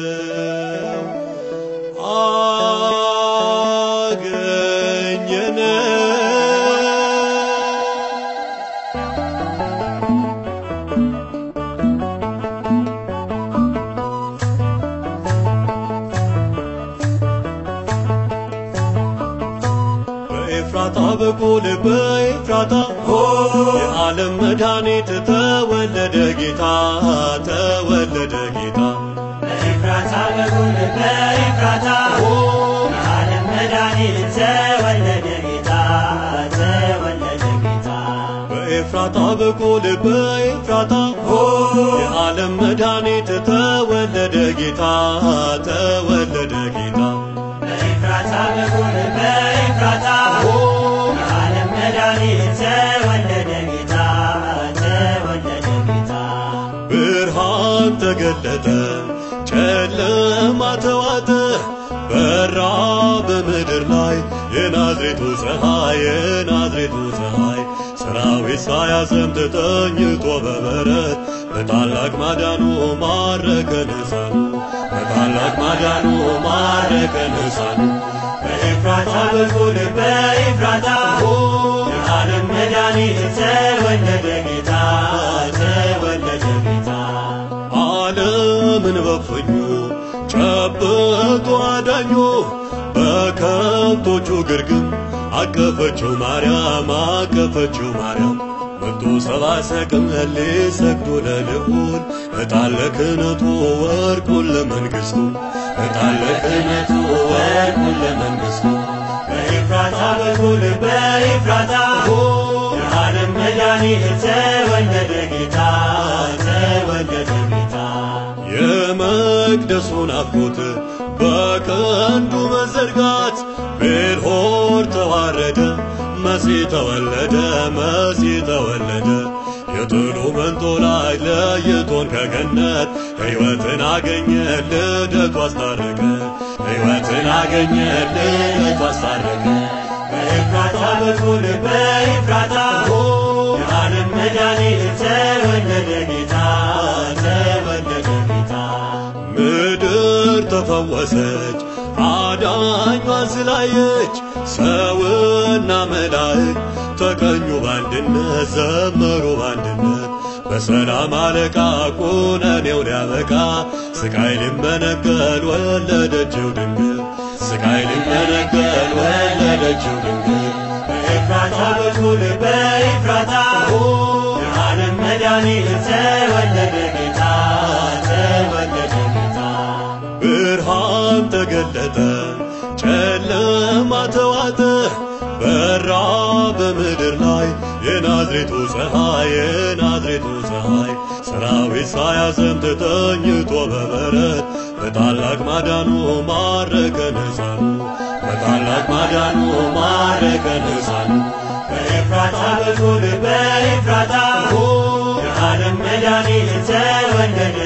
አገኘነው አገኘነው። በኤፍራታ በኩል በኤፍራታ የዓለም መድኃኒት ተወለደ ጌታ ተወለደ ጌታ። በኤፍራታ በኩል በኤፍራታ የዓለም መድኃኒት ተወለደ ጌታ ተወለደ ጌታ። በኤፍራታ በኩል በኤፍራታ የዓለም መድኃኒት ተወለደ ጌታ ተወለደ ጌታ። በኤፍራታ በኩል በኤፍራታ የዓለም መድኃኒት ተወለደ ጌታ ተወለደ ጌታ። ብርሃን ተገለጠ ጨለማ ተዋጠ በራ በምድር ላይ የናዝሬቱ ፀሐይ የናዝሬቱ ፀሐይ። ሰራዊት ሳያሰምጥ ተኝቶ በበረት በታላቅ ማዳኑ ማረከን ሕፃኑ በታላቅ ማዳኑ ማረከን ሕፃኑ። በኤፍራታ በኩል በኤፍራታ የዓለም መድኃኒት ተወለደ ጌታ ተወለደ ጌታ። ዓለምን በፍኙ ጨብጦ አዳኙ በከብቶቹ ግርግም አቀፈችው ማርያም አቀፈችው ማርያም። መቶ ሰብአ ሰቅል ሊሰግዱ ለልዑል ዕጣን ለክህነቱ ወርቁን ለመንግሥቱ ዕጣን ለክህነቱ ወርቁን ለመንግሥቱ። በኤፍራታ በኩል በኤፍራታ የዓለም መድኃኒት ተወለደ ጌታ ተወለደ ጌታ። የመቅደሱን ናፍቆት በቀንዱ መዘርጋት ቤልሆር ተዋረደ መሲህ ተወለደ መሲህ ተወለደ። የጥሉ መንጦላዕት ለይቶን ከገነት ሕይወትን አገኘ ልደቱ አስታረቀ ሕይወትን አገኘ ልደቱ አስታረቀ። በኤፍራታ በኩል በኤፍራታ የዓለም መድኃኒት ተወለደ ጌታ ተወለደ ጌታ። ምድር ተፈወሰች አዳኟን ስላየች ሰውና መላእክት ተቀኙ በአንድነት ዘመሩ በአንድነት። በሰላም አለቃ ኩነኔው ሊያበቃ ስቃይ ሊመነገል ወለደችው ድንግል ስቃይ ሊመነገል ወለደችው ድንግል። በኤፍራታ በኩል በኤፍራታ የዓለም መድኃኒት ተወለደ ጌታ ተወለደ ጌታ። ብርሃን ተገለጠ ጨለማ ተዋጠ በራ በምድር ላይ የናዝሬቱ ፀሐይ የናዝሬቱ ፀሐይ። ሰራዊት ሳያሰምጥ ተኝቶ በበረት በታላቅ ማዳኑ ማረከን ሕፃኑ በታላቅ ማዳኑ ማረከን ሕፃኑ። በኤፍራታ በኩል በኤፍራታ የዓለም መድኃኒት ተወለደ